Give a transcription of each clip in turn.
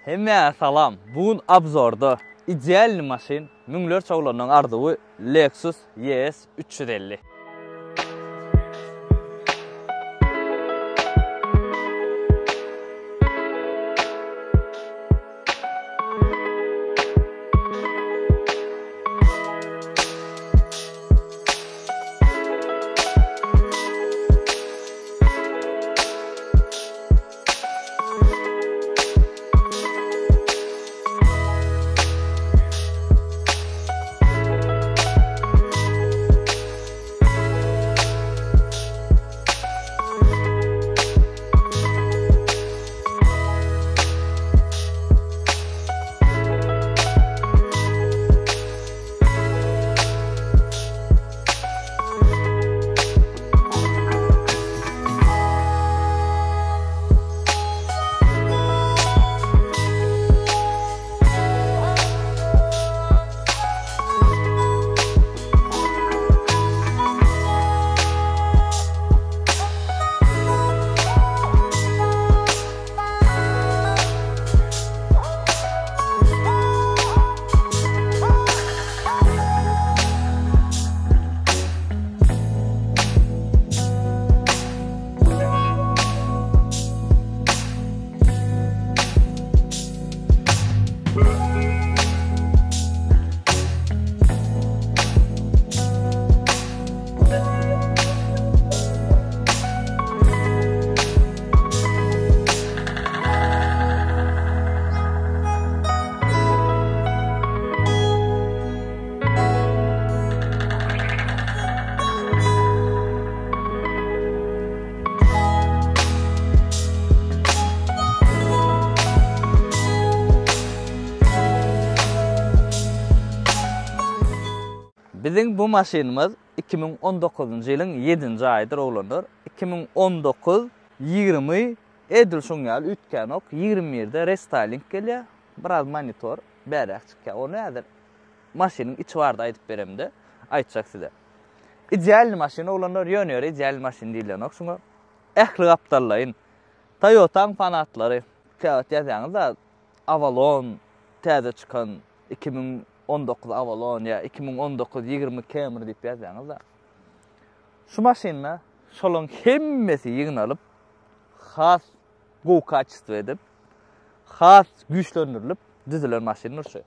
Hemmäňe salam! Bu gün obzorda idealny maşyn, müňlerçe oglanyň arzuwy Lexus ES 350. Biziň bu maşynymyz 2019-njy ýylyň ýedinji aýydyr oglanlar. 2019 20 edil şoň ýaly üýtgänok. 21-de restyling gelýär. Biraz monitor bäräk çykýar. Ony häzir maşynyň içi barada aýdyp beremde aýtjak size. Idealny maşyn oglanlar ýöne ýere idealny maşyn diýilenok şuňa. Ähli gapdallaýyn. Toyotaň fanatlary käwagt ýazýaňyz-da Avalon täze çykan 2019 Avalon ýa 2019 20 Camry diýip ýazýaňyz-da. Şu maşynda şolaň hemmesi ýygnalyp has gowy kaçestvo edip has güýçlendirilip düzülen maşyndyr şu.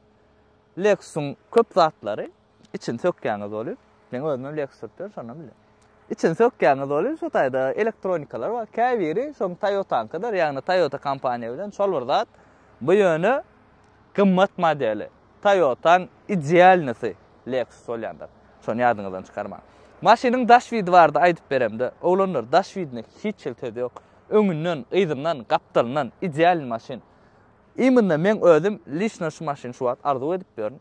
Lexus-yň köp zatlary içini sökýäňiz bolýar. Men özüm Lexus sürüp ýörün, şondan bilýän. Içini sökýäňiz bolýar, şu taýda elektronikalar bar. Käbiri şoň Toyota-nyňkydyr, ýagny Toyota kompaniýa bilen şol bir zat. Bu ýöne gymmat modeli. Toyota-nyň idealnysy Lexus bolýandyr. Şony ýadyňyzdan çykarmaň. Maşynyň daş widi barada aýdyp beremde, oglanlar daş widine hiç hili söz ýok. Öňünden, yzyndan, gapdalyndan idealny maşyn. Imенно meň özüm liçno şu maşyny şu wagt arzuw edip ýörün.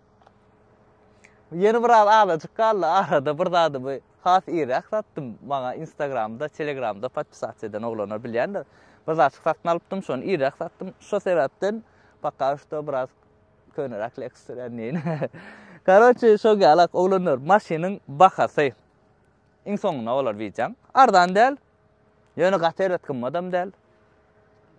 Ýene biraz azajyk galdy arada bir zadymy has irräk satdym. Maňa Instagramda, Telegramda podpisasiýa eden oglanlar bilýändir. Bir zatjyk satyn alypdym, şony irräk satdym. Şo sebäpden poka şto biraz köneräk Lexus sürýän diýin. Karoçe şo ýalak oglanlar maşynyň bahasy iň soňunda bolar wideoň. Arzan däl. Ýöne gaty erbet gymmadam däl.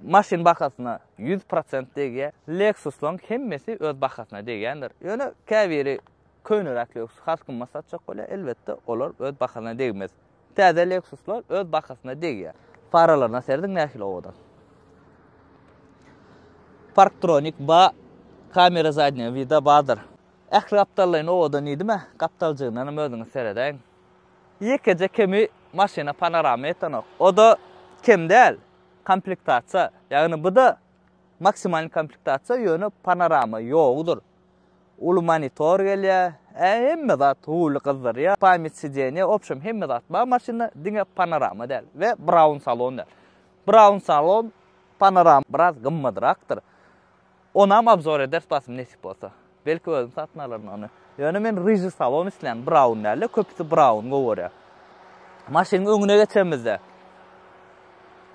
Maşyn bahasyna 100% degýär. Lexuslaryň hemmesi öz bahasyna degýändir. Ýöne käbiri köneräk Lexus has gymmat satjak bolýar. Elbetde, olar öz bahasyna degmez. Täze Lexuslar öz bahasyna degýär. Faralaryna serediň nähili owadan. Parktronik ba, kamera zadnýego vida bardyr. Ähli gapdallaýyn owadan diýdim-ä, gapdaljygyndan hem özüňiz seredäýiň. Ýekeje kemi maşyna panorama ýetenok. O-da kem däl. Komplektasiýa. Ýagny bu-da maksimalny komplektasiýa, ýöne panorama ýogdur. Uly monitor gelýär. Hemme zat ruly gyzdyrýar. Pamýat sidenýe, obşem hemme zat bar maşynda, diňe panorama däl we braun salon däl. Braun salon panorama biraz gymmadrakdyr. Onam obzor ederis basym nesip bolsa. Belki özüm satyn alaryn ony. Ýöne men ryžy salon isleýän, braun dälde, köpüsi braun gowy görýär. Maşynyň öňüne geçemizde.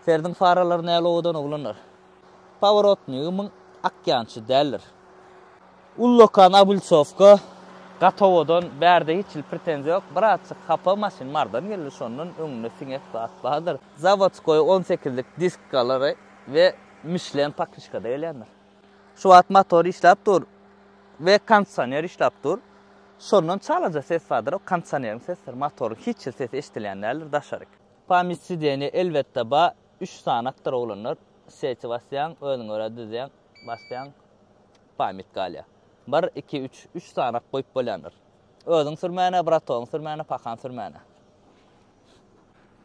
Serdiň faralary näle owadan oglanlar. Poworotnigi muň akýançy däldir. Ullakan obulsowka, gaty owadan, bärde hiç hili pretenziýa ýok. Birazjyk hapa maşyn mardan geldi, şondan öňünde siňek zat bardyr. Zawodskoý on sekizlik diskalary we Mişlen pakryşkada gelýändir. Şu wagt motor işläp dur we kondisioner işläp dur. Şondan çalaja ses bardyr, o kondisioneriň sesidir. Motoryň hiç hili sesi eşidilýän däldir daşaryk. Pamyt sideniýe elbetde ba, üç sanakdyr oglanlar. Seti basýaň, özüňe görä düzýäň, basýaň, pamyt galýar. Bir, iki, üç, üç sanak goýup bolýandyr. Özüň sürmäne, bratogyň sürmäne, pakan sürmäne.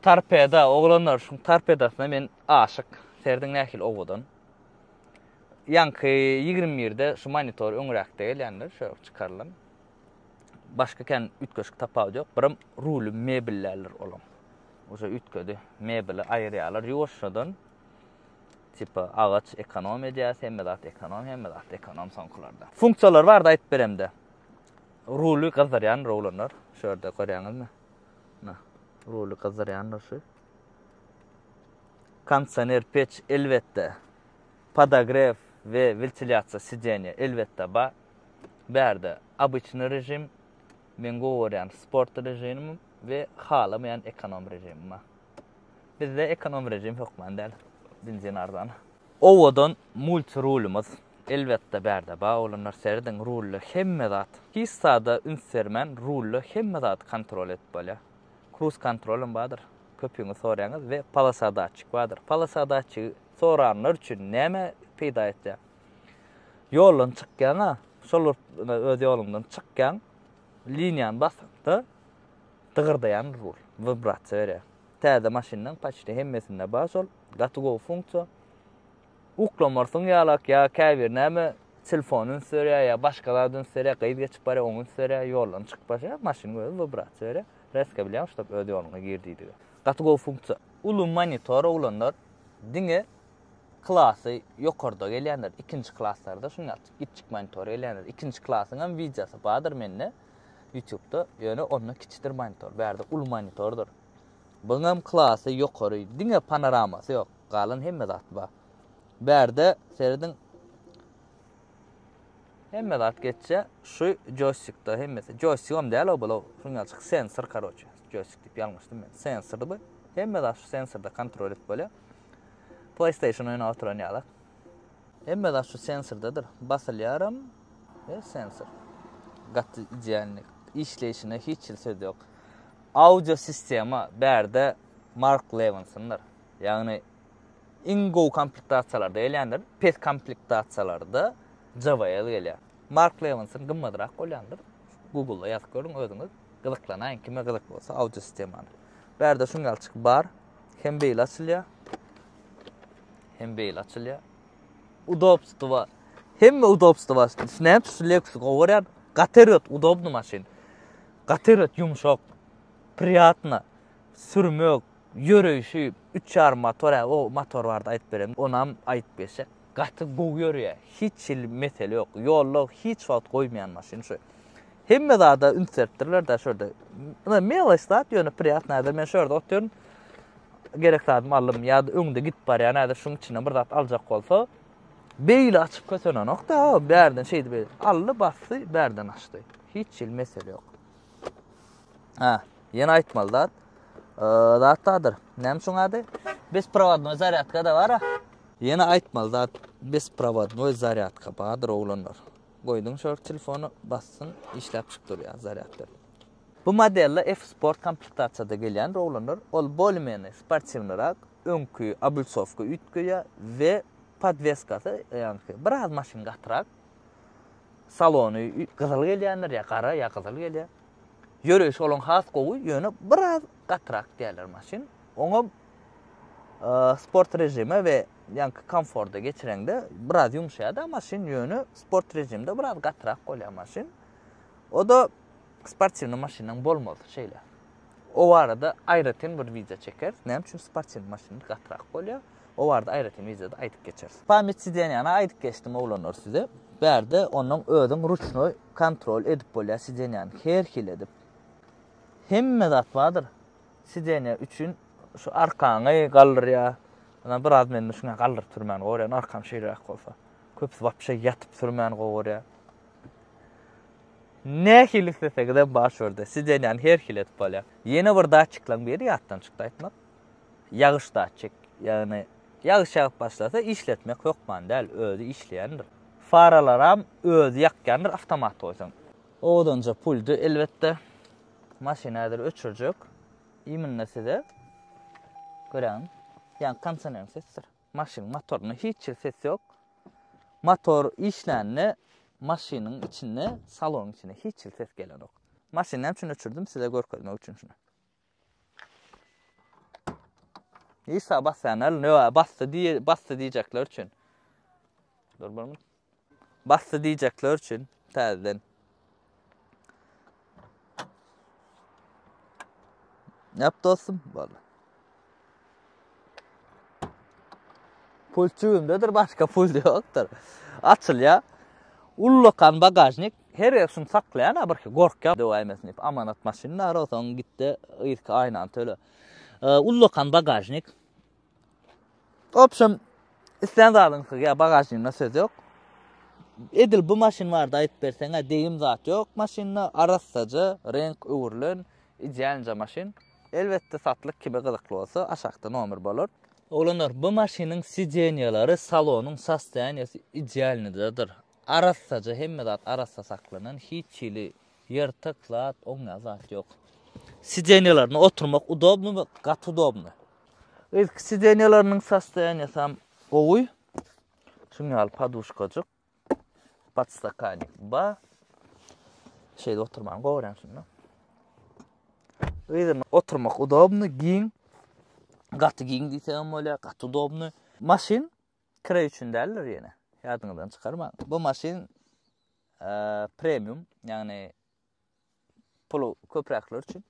Torpeda, oglanlar, şuň torpedasyna men aşyk. Serediň nähili owadan. Ýaňky 21-de şu monitor öňräkde gelýändir, şu çykarylan. Başga kän üýtgeşik tapawudy ýok. Birim ruly mebel däldir olaň. Uje üýtgedi. Mebeli aýyrýarlar ýuwaşjadan. Tipa agaç ekonom edýär, hemme zat ekonom, hemme zat ekonom soňkularda. Funksiýalary barada aýdyp beremde. Ruly gyzdyrýan oglanlar. Şu ýerde görýäňizmi? Na, ruly gyzdyrýandyr şu. Kondisioner peç elbetde. Podogrew we wentilýasiýa sidenýa elbetde bar. Bärde obyçnyý režim, meň gowy görýän sport režimim we halamaýan ekonom režimim bar. Bizde ekonom režim hökman däl, benzin arzan. Owadan multi rulymyz elbetde bärde bar oglanlar serediň rulda hemme zat. Hiç zada üns bermän rulda hemme zady kontrol edip bolýar. Kruz kontrolem bardyr. Köpüňiz soraýaňyz we polosa datçik bardyr. Polosa datçigi soranlar üçin näme peýda etýär? Ýoldan çykýaň-a, şol bir öz ýoluňdan çykýaň, liniýany basaňda dygyrdaýan rul, wibrasiýa berýär. Täze maşynlaň paçti hemmesinde bar şol, gaty gowy funksiýa. Uklamarsyň ýalak ýa käbir näme telefon üns berýär ýa başga zat üns berýär, gyz geçip barýar oňa üns berýär, ýoldan çykyp başlaýar, maşynyň özi wibrasiýa berýär. Reska bilýäň ştop öz ýoluňa gir diýdigi. Gaty gowy funksiýa. Uly monitor oglanlar diňe klasy ýokarda gelýändir. Ikinji klaslarda şuny ýaly kiçjik monitor gelýändir. Ikinji klasyň hem wideosy bardyr mende YouTube'da. Ýöne onda kiçidir monitor. Bärde uly monitordyr. Buňam klasy ýokary, diňe panoramasy ýok. Galan hemme zat bar. Bärde serediň hemme zat geçýär. Şu joystikde hemmesi. Joystigam däl o bula şuň ýaly sensor karoçe. Joystik diýip ýalňyşdym men. Sensor bu. Hemme zat şu sensorda kontrol edip bolýar. PlayStation oýnap oturan ýaly. Hemme zat şu sensordadyr. Basylýaram we sensor. Gaty idealny. Işleýşine hiç hili söz ýok. Audio sistema bärde Mark Levinsondyr. Ýagny iň gowy komplektasiýalarda gelýändir. Pes komplektasiýalarda JBL gelýär. Mark Levinson gymmadrak bolýandyr. Google-da ýazyp görüň özüňiz. Gyzyklanaýyň kime gyzykly bolsa audio sistemany. Bärde şuň ýaly bar. Hem beýle açylýar. Hem beýle açylýar. Udobstwa. Hemme udobstwa. Näme üçin şu Lexus gowy görýän? Gaty erbet udobny maşyn. Gaty erbet ýumşak. Priýatno. Sürmek, ýöreýşi, üç ýarym motor, hä, o motor barada aýdyp bereýin. Onam aýdyp geçjek. Gaty gowy ýöreýär. Hiç hili mesele ýok. Ýolda hiç wagt goýmaýan maşyn şu. Hemme zada üns beripdirler-de şu ýerde. Ine, meloç zat, ýöne priýatno häzir men şu ýerde otyryn. Gerek zadymy aldym ýa-da öňde gidip barýan häzir şuň içinden bir zat aljak bolsa, beýle açyp kösenenok-da, bärden şeýdip aldy, basdy, bärden açdy. Hiç hili mesele ýok. Ha, ýene aýtmaly zat. Zat bardyr. Näme şuň ady? Besprovodnoý zarýadka da bar. Ýene aýtmaly zat, besprovodnoý zarýadka bardyr oglanlar. Goýduň şol telefony basdyň, işläp çykyp durýar zarýad berip. Bu modelde F Sport komplektasiýada gelýän oglanlar, ol bolmeni sportiwnyrak, öňki oblsowka üýtgeýär we podweskasy, ýagny biraz maşyn gatyrak. Salony gyzyl gelýändir ýa gara ýa gyzyl gelýär. Ýöreýşi olaň has gowy, ýöne biraz gatyrak diýerler maşyn. Oňa sport režime we ýaňky komforta geçireňde biraz ýumşaýar-da maşyn, ýöne sport režimde biraz gatyrak bolýar maşyn. O-da sportiwnyý maşynyň bolmazy şeýle. O barada aýratyn bir wideo çekeris. Näme üçin sportiwnyý maşyn gatyrak bolýar? O barada aýratyn wideoda aýdyp geçeris. Pamýat sidenýany aýdyp geçdim oglanlar size. Bärde ondan özüň ruçnoý kontrol edip bolýar sidenýany her hili edip. Hemme zat bardyr. Sidenýa üçin şu arkaňy galdyrýar. Ýa biraz men şuňa galdyryp sürmäni gowy görýän, arkam şeýleräk bolsa. Köpüsi wapşe ýatyp sürmäni gowy görýär. Nähili isleseňizem bar şu ýerde. Sidenýany her hili edip bolýar. Ýene bir datçiklaryň biri ýatdan çykdy aýtmak. Ýagyş datçik, ýagny ýagyş ýagyp başlasa işletmek hökman däl, özi işleýändir. Faralaram özi ýakýandyr awtomat goýsaň. Owadanja puldy elbetde. Maşyny häzir öçürjek. Imенно size görýäňmi? Ýaňy kondisioneriň sesidir. Maşynyň motorynda hiç hili ses ýok. Motor işlände maşynyň içinde, salonyň içinde hiç hili ses gelenok. Maşyny näme üçin öçürdim? Size görkezmek üçin şuny. Isa basýanlar nöwä basdy diýe basdy diýjekler üçin. Dur bir minut. Basdy diýjekler üçin täzeden. Ýap dostum, boldy. Pul jübimdedir, başga pul ýokdur. Açylýar. Ullakan bagažnik. Her ýer şuny saklaýan bir gorkýar döwäýmesin diýip. Amanat maşyn bar, soň gitde yzky aýnany töle. Ullakan bagažnik. Opşum islän zadyň sygýar, bagažniginde söz ýok. Edil bu maşyn barada aýdyp berseň, degim zat ýok maşynda, arassaja, reňk öwrülen, idealnyja maşyn. Elbetde satlyk kime gyzykly bolsa aşakda nomer bolar. Oglanlar bu maşynyň sidenýalary salonyň sostoýaniýasy idealnydadyr. Arassaja hemme zat arassa saklanan hiç hili ýyrtyk zat oňňa zat ýok. Sidenýalarynda oturmak udobnymy gaty udobny. Yzky sidenýalarynyň sostoýaniýasam gowy. Şuň ýaly poduşkajyk. Podstakanik ba. Şeýle oturmany gowy görýän şunda. Yzyna oturmak udobny, giň. Gaty giň diýsegem bolýar, gaty udobny. Maşyn kireý üçin däldir ýene. Ýadyňyzdan çykarmaň. Bu maşyn e, premium, ýagny puly köpräkler üçin.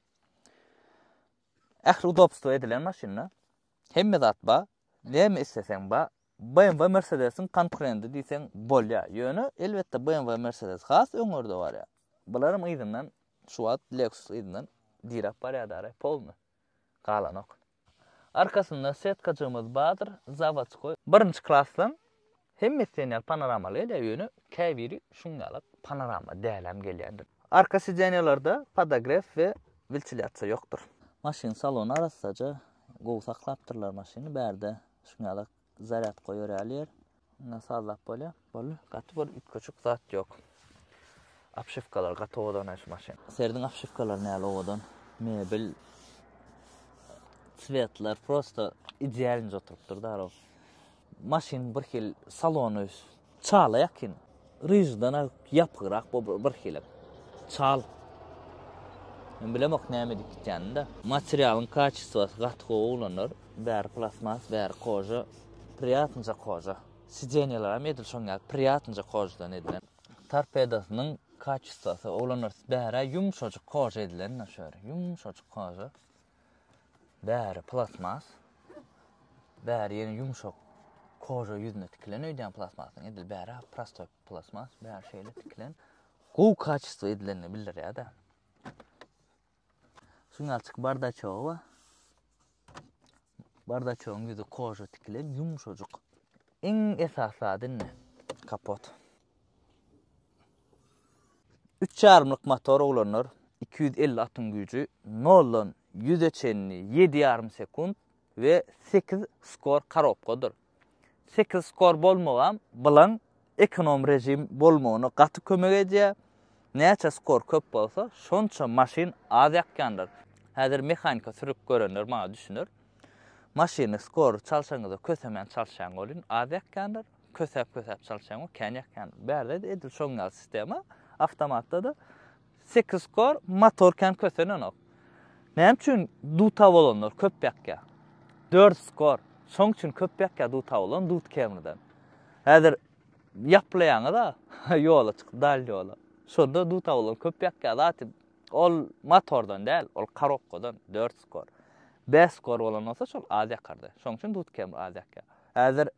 Ähli udobstwo edilen maşynda. Hemme zat bar. Näme isleseň bar. BMW Mercedes-iň konkurendi diýseň bolýar. Ýöne, elbetde, BMW Mercedes has öňürde barýar. Bularam yzyndan, şu wagt Lexus yzyndan diräp barýar dara, polny. Galanok. Arkasynda setkajygymyz bardyr, zawodskoý. Birinji klasdan hemmesi diýen ýaly panoramaly gelýär, ýöne käbiri şuň ýalak panorama dälem gelýändir. Arka sidenýalarda podogref we wentilýasiýa ýokdur. Maşyn salony arassaja, gowy saklapdyrlar maşyny, bärde Şuň ýaly zarýad goýar ýaly ýer. Indi sazlap bolýar. Boldy. Gaty bir üýtgeşik zat ýok. Obşiwkalar gaty owadan şu maşyn. Serediň obşiwkalar näle owadan. Mebel tswetler prosta idealnyja oturypdyr da. Maşyn bir hil salony Çala ýakyn. Ryždan ýapygrak bu bir hili. Çal. Men bilemok näme edip gitýänini-de. Materialyň kaçestwasy gaty gowy oglanlar. Bäri plasmas, bäri koža. Priýatnyja koža. Sidenýalaram edil şoň ýaly priýatnyja kožadan edilen. Torpedosynyň kaçestwasy oglanlar bärä ýumşajyk koža edilen-de şu ýeri. Ýumşajyk koža. Bäri plasmas. Bäri ýene ýumşak koža ýüzüne tikilen öýdýän plasmasyň edil bäri prostoý plasmas, bäri şeýle tikilen. Gowy kaçestwo edilenini bildirýär-de. Şuň ýaly çyk bardaçogy bar. Bardaçogyň ýüzi koža tikilen, ýumşajyk. Iň esasy zady indi kapot. Üç ýarymlyk motor oglanlar, 250 atyň güýji, noldan ýüze çenli ýedi ýarym sekunt we sekiz skor korobkadyr. Sekiz skor bolmagam bilan ekonom režim bolmagyna gaty kömek edýär. Näçe skor köp bolsa, şonça maşyn az ýakýandyr. Häzir mehanika sürüp görenler maňa düşüner. Maşyny skory çalşaňyzda kösemän çalşýaň welin az ýakýandyr. Kösäp-kösäp çalyşýaň we kän ýakýan. Bärde-de edil şoň ýaly sistema. Awtomatda-da 8 skor motor kän kösenenok. Näme üçin duta bolanlar köp ýakýar? 4 skor. Şoň üçin köp ýakýar duta bolan dut Camry'dan. Häzir ýaplaýaňyz-a ýola çykyp dal ýola. Şonda duta bolan köp ýakýar. Zat ol motordan däl, ol korobkadan 4 skor. 5 skor bolan bolsa şol az ýakardy. Şoň üçin dut Camry az ýakýar. Häzir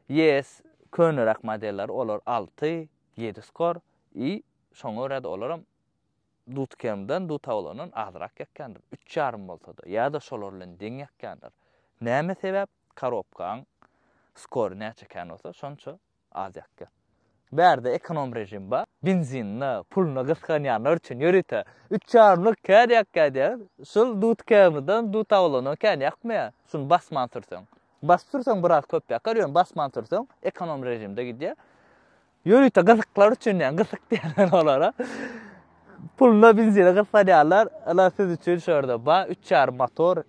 YS köneräk modeller olar 6, 7 skor i şoňa görä-de olaram Dudkemden, Dutawlandan azrak ýakýandyr. Üç ýarym bolsa-da, ýa-da şolar bilen deň ýakýandyr. Näme sebäp? Korobkaň skory näçe kän bolsa, şonça az ýakýar. Bärde ekonom režim bar. Benzinine, puluna gysganýanlar üçin ýörite üç ýarymlyk kän ýakýar diýýär. Şol Dudkemden, Dutawlandan kän ýakmaýar. Şuny basman sürseň. Basyp sürseň biraz köp ýakar, ýöne basman sürseň ekonom režimde gidýär. Ýörite gyzyklar üçin diýen, gysyk diýen olara. Puluna benzine gyssanýarlar. Ala siz üçin şu ýerde ba 3,5 motor.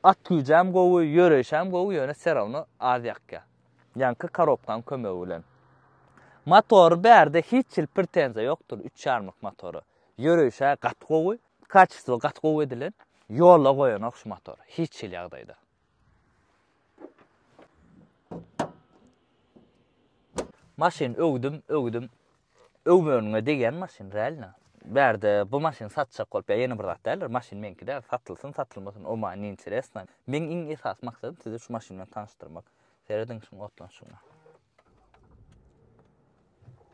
At güýjem gowy, ýöreýşem gowy, ýöne все равно az ýakýar. Ýaňky korobkaň kömegi bilen. Motory bärde hiç hili pretenziýa ýokdur, 3,5-lyk motora. Ýöreýşä gaty gowy, kaçestwo gaty gowy edilen. Ýolda goýanok şu motor, hiç hili ýagdaýda. Maşyn öwdüm, öwdüm. Öwmegine degýän maşyn, realno. Bärde bu maşyny satjak bolup ýa ýene bir zat däldir. Maşyn meňki däl, satylsyn, satylmasyn, o maňa ne interesno. Meň iň esasy maksadym sizi şu maşyn bilen tanyşdyrmak. Serediň şuň otlanyşyna.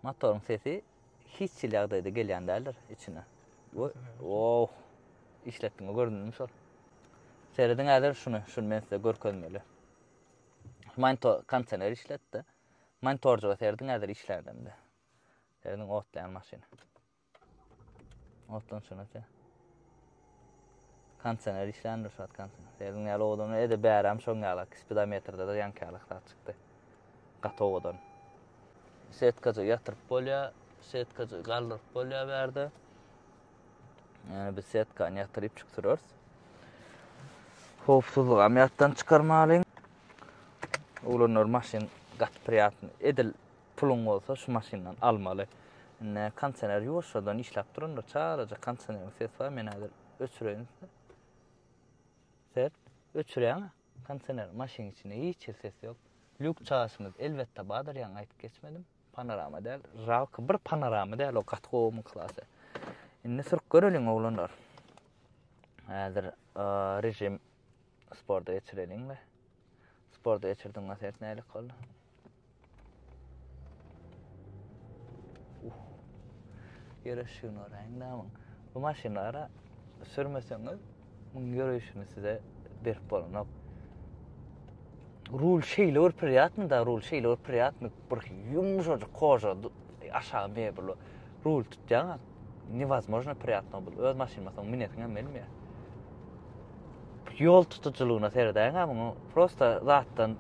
Motoryň sesi hiç hili ýagdaýda gelýän däldir içine. Oh, işletdiňmi gördüňmi şol? Serediň häzir şuny, şuny men size görkezmeli. Monitor kondisioner işletdi. Monitorjyga serediň häzir işländende. Serediň otlaýan maşyn. Otlan şuna se. Kondisioner işländir şu wagt kondisioner. Serediň ýaly owadan ede bärem şoň ýaly spidometrde de ýaňky ýaly zat çykdy. Gaty owadan. Setkajy ýatyryp bolýar, setkajy galdyryp bolýar bärde. Ýani biz setkany ýatyryp çyk süreris. Howpsuzlygam ýatdan çykarmalyň. Oglanlar maşyn gaty priýatny. Edil puluň bolsa şu maşyndan almaly. Indi kondisioner ýuwaşjadan işläp durandyr. Çalaja kondisioneriň sesi bar. Men häzir öçüreýin size. Set öçürýäň kondisioner maşynyň içinde hiç hili ses ýok. Lýuk çaşymyz elbetde bardyr, ýaňy aýdyp geçmedim. Panorama däl, žalko bir panorama däl o gaty gowy muň klasy. Indi sürüp göreliň oglanlar. Häzir režim sporda geçireliň we sporda geçirdiň ses nälik boldy? Uh. Ýöreşigini göräýiň da muň. Bu maşynlara sürmeseňiz muň ýöreýşini size berip bolanok. Rul şeýle bir priýatny da, rul şeýle bir priýatny, bir ýumşajyk koža aşagy mebel. Rul tutýaň, newozможно priýatno bul. Öz maşynyma soň minesiň hem gelmeýär. Ýol tutujylygyna seredäýiň muňa. Prosta zatdan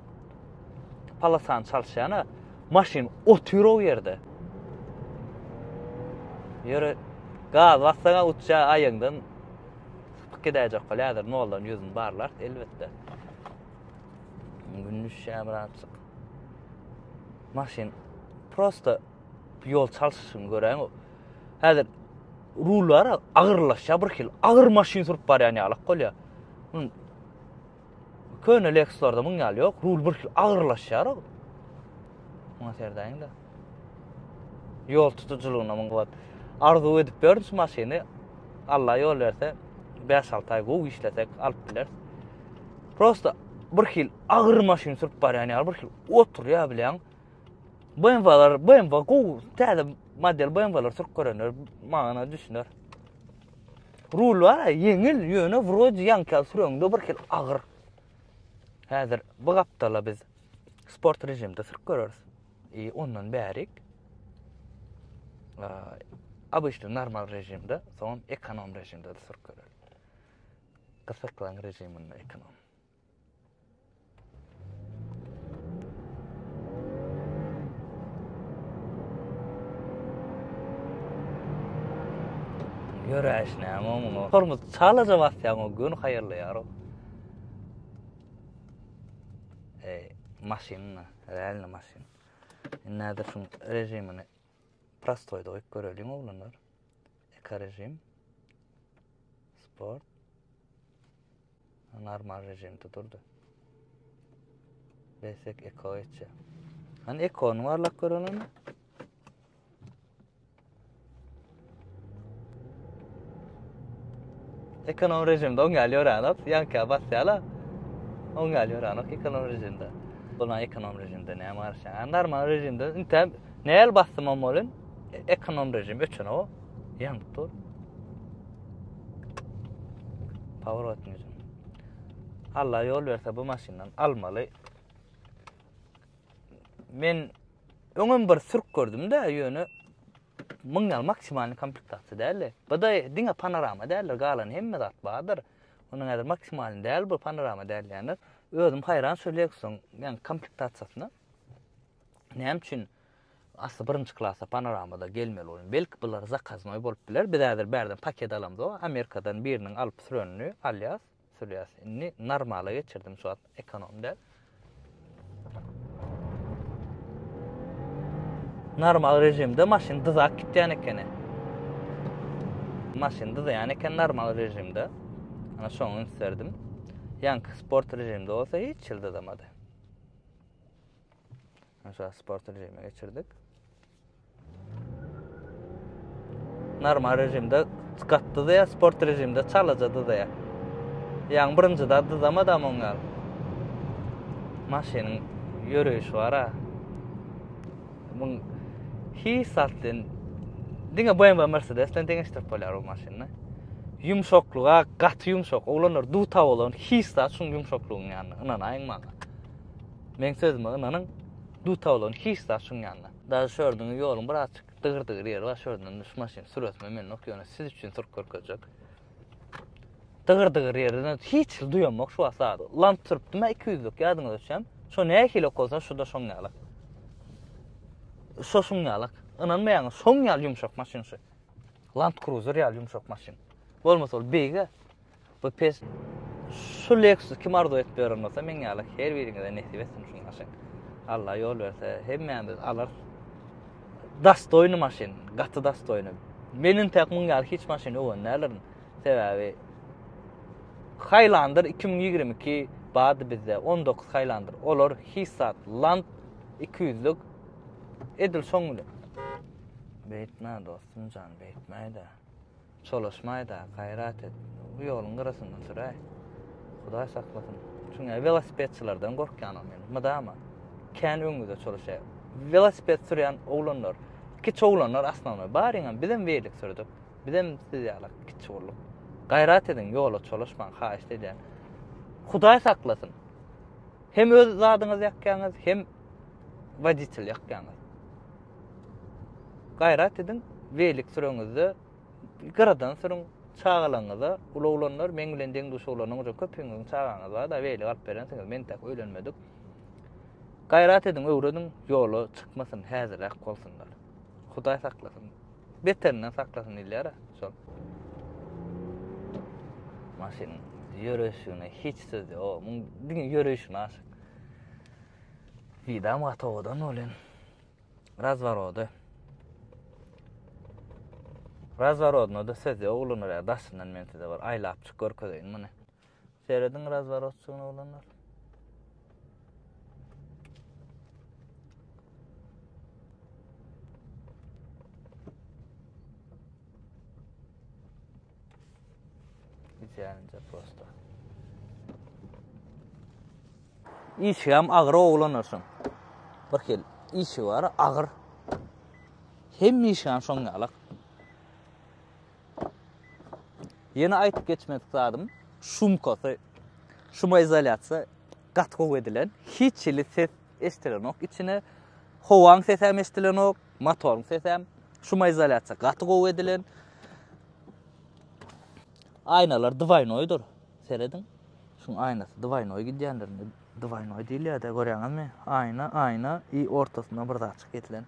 polosany çalyşýana maşyn otyr o ýerde. Ýöre gaz bassaň uçýar aýaňdan sypyp gidäýjek bolýar häzir noldan ýüzüni barlar elbetde. Gün düşýär birazjyk. Maşyn prosta ýol çalşyşyny göräýiň. Häzir rullar agyrlaşýar bir hil. Agyr maşyn sürüp barýan ýalak bolýar. Köne Lexuslarda muň ýaly ýok. Rul bir hil agyrlaşýar. Muňa serdäýiň-de. Ýol tutujylygyna muň wagt arzuw edip ýörün şu maşyny. Allah ýol berse 5-6 aý gowy işlesek alyp bileris. Prosta bir hil agyr maşyn sürüp barýan ýaly bir hil oturýar bilýäň. BMW-lar, BMW gowy täze model BMW-lar sürüp görenler maňa düşüner. Rul bar, ýeňil, ýöne wrode ýaňky ýaly süreňde bir hil agyr. Häzir bu gapdala biz sport rejimde sürüp göreris. E, ondan bärik obyçny normal rejimde, soň ekonom rejimde de sürüp göreris. Gysyklaň rejiminde ekonom. Ýöräş näme muňa? Tormoz çalaja basýaň o göni haýyrlaýar o. Ey, maşyn, realno maşyn. Indi häzir şuň rejimini prostoýda goýup göreliň oglanlar. Eko rejim. Sport. Normal rejimde durdy. Besek eko geçýär. Hani ekony barlap görelim. Ekonom rejimde oň ýaly ýörenok. Ýaňka basýarlar. Oň ýaly ýörenok ekonom rejimde. Buna ekonom rejimde näme garaşýaň? Normal rejimde intäm näl basdym am bolun? Ekonom rejim öçenok. Ýanyp dur. Powrot rejim. Allah ýol berse bu maşyndan almaly. Men öňem bir sürk gördüm-de, ýöne muň ýaly maksimalny komplektasiýa däldi. Bu da diňe panorama däldir, galan hemme zat bardyr. Onuň häzir maksimalny däl bu panorama däl diýenler. Özüm haýran şu Lexus-yň ýagny komplektasiýasyna. Näme üçin? Asly birinji klasda panoramada gelmeli bolan. Belki bular zakaznoý bolup biler. Biz häzir bärden paket alamzok. Amerikadan biriniň alyp sürenini alýas, sürýäs. Indi normala geçirdim şu wagt ekonom däl. Normal rejimde maşyn dyzap gitýän ekeni. Maşyn dyzaýan eken normal rejimde. Ana şoňa üns berdim. Ýaňky sport rejimde bolsa hiç hili dyzamady. Şu sport rejime geçirdik. Normal rejimde gaty dyzaýar, sport rejimde çalaja dyzaýar. Ýaňy birinjide dyzamadam oň ýaly. Maşynyň ýöreýşi bar-a. Muň hiç zat bilen diňe BMW Mercedes bilen deňeşdirip bolýar bu maşyny. Ýumşaklyga gaty ýumşak. Oglanlar duta bolan hiç zat şuň ýumşaklygyň ýanynda. Ynanaýyň maňa. Meň sözüme ynanyň, duta bolan hiç zat şuň ýanynda. Daže şu ýerden ýoluň birazjyk dygyr-dygyr ýeri bar, şu ýerden şu maşyny süresime men ýok, ýöne siz üçin sürüp görkezjek. Dygyr-dygyr ýerden hiç hili duýamok şu wagt zady. Lamp sürüpdim-ä 200-lük ýadyňyza düşýärmi? Şo nähili bolsa şu-da şoň ýalak. Şo şuň ýalak. Ynanmaýaňyz, şoň ýaly ýumşak maşyn şu. Land Cruiser ýaly ýumşak maşyn. Bolmasa ol beýge. Bu pes şu Lexus kim arzuw edip ýören bolsa meň ýaly her biriňize nesip etsin şu maşyn. Allah ýol berse hemmämiz alarys. Dostoýny maşyn, gaty dostoýny. Men intäk muň ýaly hiç maşyn öwen däldirin. Sebäbi Highlander 2022 bardy bizde, 19 Highlander. Olar hiç zat, Land 200-lük edil şoň bilen. Beýtme dostum jan, beýtmäý-de. Çolaşmaý-da, gaýrat et. Bu ýoluň gyrasyndan süräý. Hudaý saklasyn. Çünki welosipedçilerden gorkýanam men. Mydama. Kän öňüňize çolaşýar. Welosiped sürýän oglanlar, kiçi oglanlar asnawnoý. Baryňam bizem welik sürdük. Bizem siz ýaly kiçi bolduk. Gaýrat ediň, ýola çolaşmaň, haýyşt edýän. Hudaý saklasyn. Hem öz zadyňyzy ýakýaňyz, hem woditel ýakýaňyz. Gaýrat ediň, welik süreňizde gyradan sürüň, çagalaryňyza, uly oglanlar, meň bilen deň-duş oglanlaryň uje köpüňiziň çagaňyz bar-da, welik alyp berensiňiz, men entek öýlenmedik. Gaýrat ediň, öwrediň, ýola çykmasyn, häzirräk bolsunlar. Hudaý saklasyn. Beterinden saklasyn diýilýär-ä, şol. Maşynyň ýöreýşine hiç söz ýok. Muň diňe ýöreýşine aşyk. Widam gaty owadan bolýan. Razworody. Razworodna-da söz ýok oglanlar ýa daşyndan men size bir aýlapjyk görkezeýin muny. Serediň razworotçygyny oglanlar. Idealnca prosto. Işigem agyr oglanlar şoň. Bir hil işigi bar, agyr. Hemme işigem şoň ýalak. Ýene aýtyp geçmedik zadym, şumkasy, şumoizolýasiýa gaty gowy edilen. Hiç hili ses eşdilenok içine. Howaň sesem eşdilenok, motoryň sesem. Şumoizolýasiýa gaty gowy edilen. Aýnalar dwaýnoýdyr. Serediň. Şuň aýnasy dwaýnoý gidýändir. Dwaýnoý diýilýär-de, görýäňizmi? Aýna, aýna i ortasynda bir zatjyk edilen.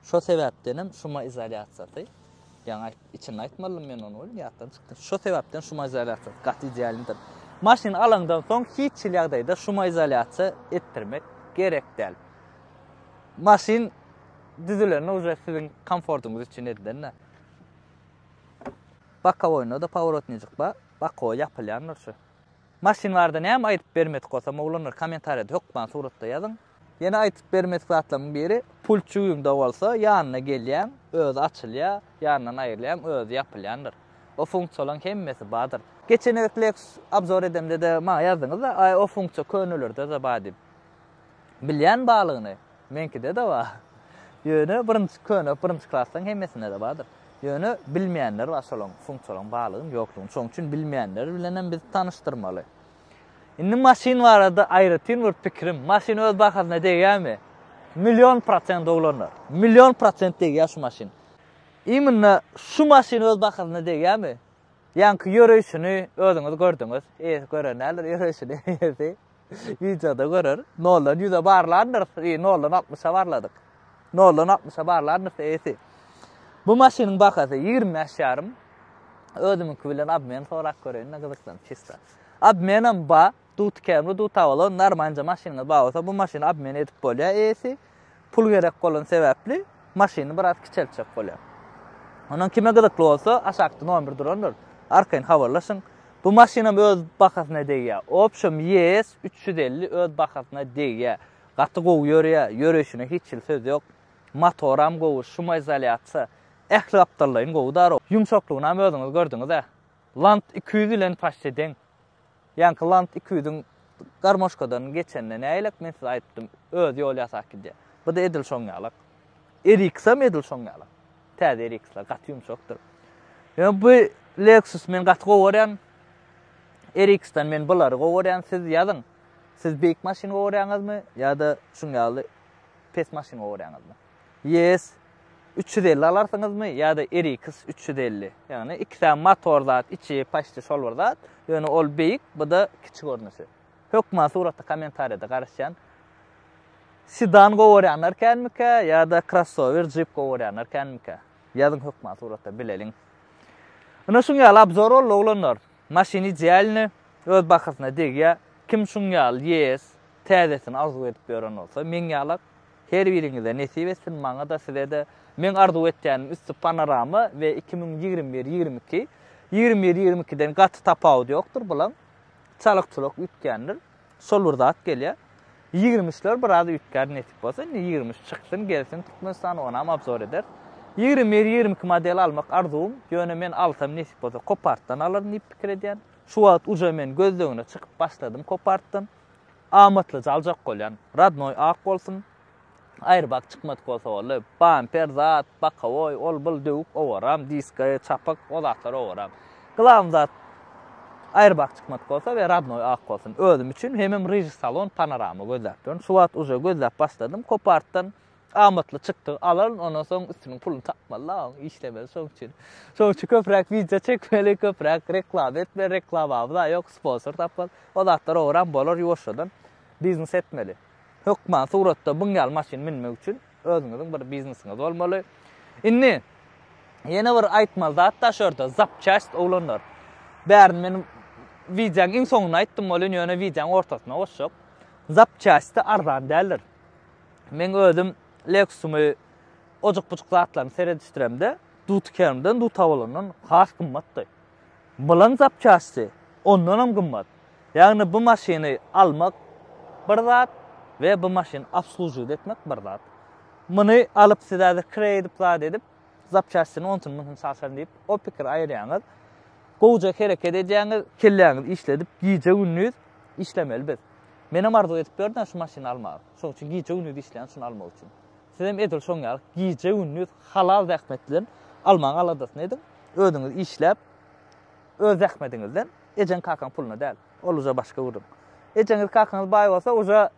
Şo sebäpdenem şumoizolýasiýasy, ýaňy aýt, içinde aýtmalydym men ony welin ýatdan çykdy. Şo sebäpden şumoizolýasiýasy gaty idealnydyr. Maşyny alaňdan soň hiç hili ýagdaýda şumoizolýasiýa etdirmek gerek däl. Maşyn düzülende uje siziň komfortyňyz üçin edilen-de. Bokowoýynda-da powrotnijik bar. Bokowoý ýapylýandyr şu. Maşyn barada näme aýdyp bermedik bolsam oglanlar kommentariýada hökman suratda ýazyň. Ýene aýdyp bermedik zatlarymyň biri pult jübimde bolsa ýanyna gelýäň özi açylýar, ýanyndan aýrylýaň özi ýapylýandyr. O funksiýalaryň hemmesi bardyr. Geçen gezek Lexus obzor edemde-de maňa ýazdyňyz-da aý o funksiýa könelerde-de bar diýip. Bilýän barlygyny. Meňkide-de bar. Ýöne birinji köne birinji klaslaryň hemmesinde-de bardyr. Ýöne bilmeýänler bar şolaň funksiýalaryň barlygyny ýoklugyny. Şonuň üçin bilmeýänler bilenem biz tanyşdyrmaly. Indi maşyn barada aýratyn bir pikirim. Maşyn öz bahasyna degýärmi? Million prosent oglanlar. Million prosent degýär şu maşyn. Imенно şu maşyn öz bahasyna degýärmi? Ýaňky ýöreýşini özüňiz gördüňiz. Eýesi gören däldir ýöreýşini eýesi. Wideoda görer. Noldan ýüze barlandyr. Noldan altmyşa barladyk. Noldan altmyşa barlandyr eýesi. Bu maşynyň bahasy 25 ýarym. Özümiňki bilen obmen sorap göreýin-de gyzyklanyp çysta. Obmenem ba, duty Camry, duty Avalon normalnja maşynyňyz bar bolsa bu maşyny obmen edip bolýar eýesi. Pul gerek bolan sebäpli maşyny biraz kiçeltjek bolýar. Ondan kime gyzykly bolsa aşakda nomer durandyr. Arkaýyn habarlaşyň. Bu maşynam öz bahasyna degýär. Opşum ES 350 öz bahasyna degýär. Gaty gowy ýörýär, ýöreýşine hiç hili söz ýok. Motoram gowy, şumoizolýasiýa, ähli gapdallaýyn gowy daro. Ýumşaklygynam özüňiz gördüňiz-ä. Land 200 bilen paçti deň. Ýaňky Land 200-iň garmoşkadan geçende nägilek men size aýdypdym, özi ýol ýasap gidýär. Bu-da edil şoň ýalak. RX-am edil şoň ýalak. Täze RX-ler gaty ýumşakdyr. Ýöne bu Lexus men gaty gowy görýän. RX-den men bulary gowy görýän. Siz ýazyň. Siz beýik maşyn gowy görýäňizmi ýa-da şuň ýaly pes maşyn gowy görýäňizmi? YS 350 alarsyňyzmy ýa-da RX 350? Ýagny ikisem motor zat, içi paçti şol bir zat. Ýöne ol beýik, bu-da kiçi görnüşi. Hökman suratda kommentariýada garaşýan. Sedan gowy görýänler känmikä ýa-da krossower jip gowy görýänler känmikä? Ýazyň hökman suratda bileliň. Ine şuň ýaly obzor boldy oglanlar. Maşyn idealny, öz bahasyna degýär. Kim şuň ýaly YS täzesini arzuw edip ýören bolsa, meň ýalak her biriňize nesip etsin, maňa-da, size-de. Meň arzuw etýänim üsti panorama we 2021 22. 21 22-den gaty tapawudy ýokdur bulaň. Çalak-çulak üýtgändir. Şol bir zat gelýär. 23-ler biraz üýtgär nesip bolsa. Indi 23 çyksyn, gelsin Türkmenistana, onam obzor ederis. 21-22 model almak arzuwym. Ýöne men alsam nesip bolsa Copartdan alaryn diýip pikir edýän. Şu wagt uje men gözlegine çykyp başladym Copartdan. Amatlyja aljak bolýan. Radnoý ak bolsun. Airbag çykmadyk bolsa boldy. Bamper zat, bokowoý, ol bul döwük owaram, diska, çapyk, o zatlar owaram. Glawny zat airbag çykmadyk bolsa we radnoý ak bolsun. Özüm üçin hemem ryžy salon panorama gözläp ýörün. Şu wagt uje gözläp başladym. Copartdan amatly çykdy alaryn, ondan soň üstüniň puluny tapmaly da, işlemeli şoň üçin. Şoň üçin köpräk wideo çekmeli, köpräk reklama etmeli, reklamamyz-a ýok, sponsor tapmaly. O zatlar owaram bolar ýuwaşjadan biznes etmeli. Hökman suratda buň ýaly maşyn münmek üçin özüňiziň bir biznesiňiz bolmaly. Indi ýene bir aýtmaly zat da şu ýerde zapçast oglanlar. Bärini men wideoň iň soňunda aýtdym welin ýöne wideoň ortasyna goşjak. Zapçasty arzan däldir. Meň özüm Lexusymy ojuk-bujuk zatlaryny seredişdiremde Dutikerimden Dutabolandan has gymmatdy. Bulan zapçasty ondanam gymmat. Ýagny bu maşyny almak bir zat we bu maşyny obslužiwat etmek bir zat. Muny alyp siz häzir kireý edip zat edip zapçastini onsuny munusyny çalşaryn diýip o pikiri aýyrýaňyz. Gowja hereket edýäňiz, kelläňizi işledip gije-gündiz işlemeli biz. Menem arzuw edip ýördüm şu maşyny almagy. Şoň üçin gije-gündiz işleýän şuny almak üçin. Sizem edil şoň ýaly gije-gündiz halal zähmet bilen almagyň aladasyny ediň. Özüňiz işläp öz zähmediňizden Ejeň kakaň puluna däl. Ol uje başga gürrüň. Ejeňiz kakaňyz baý bolsa uje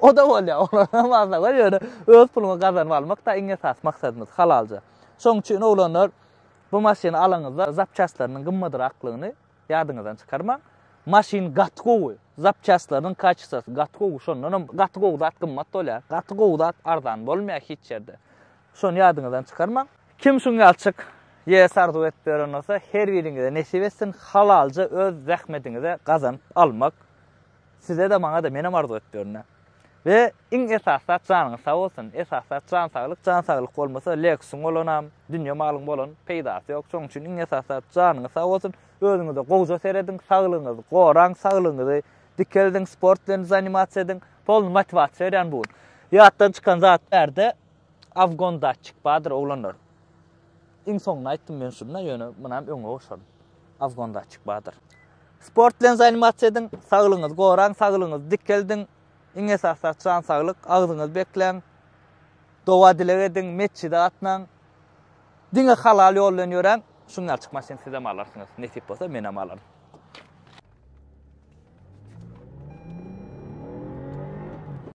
o-da bolýar. Olardan fazla bar ýöne öz puluňy gazanyp almak da iň esasy maksadymyz halalja. Şoň üçin oglanlar bu maşyny alaňyzda zapçastlarynyň gymmadraklygyny ýadyňyzdan çykarmaň. Maşyn gaty gowy. Zapçastlarynyň kaçestwasy gaty gowy. Şondanam gaty gowy zat gymmat bolýar. Gaty gowy zat arzan bolmaýar hiç ýerde. Şony ýadyňyzdan çykarmaň. Kim şuň ýalçyk YS arzuw edip ýören bolsa her biriňize nesip etsin halalja öz zähmediňize gazanyp almak size-de maňa-da menem arzuw edip ýörün-ä. We iň esasy zat janyňyz sag bolsun. Esasy zat jan saglyk, jan saglyk bolmasa Lexusyň bolanam, dünýe malyň bolan peýdasy ýok. Şonuň üçin iň esasy zat janyňyz sag bolsun. Özüňize gowja serediň, saglygyňyzy goraň, saglygyňyzy dikeldiň, sport bilen zanimasiýa ediň. Polny motiwasiýa berýän bu gün. Ýatdan çykan zat bärde Afgon datçik bardyr oglanlar. Iň soňunda aýtdym men şunda ýöne munam öňe goşaryn. Afgon datçik bardyr. Sport bilen zanimasiýa ediň, saglygyňyzy goraň, saglygyňyzy dikeldiň. Iň esasy zat jan saglyk, agzyňyzy bekläň. Doga dileg ediň, metjide gatnaň. Diňe halal ýol bilen ýöräň. Şuň ýaly çyk maşyn sizem alarsyňyz. Nesip bolsa menem alaryn.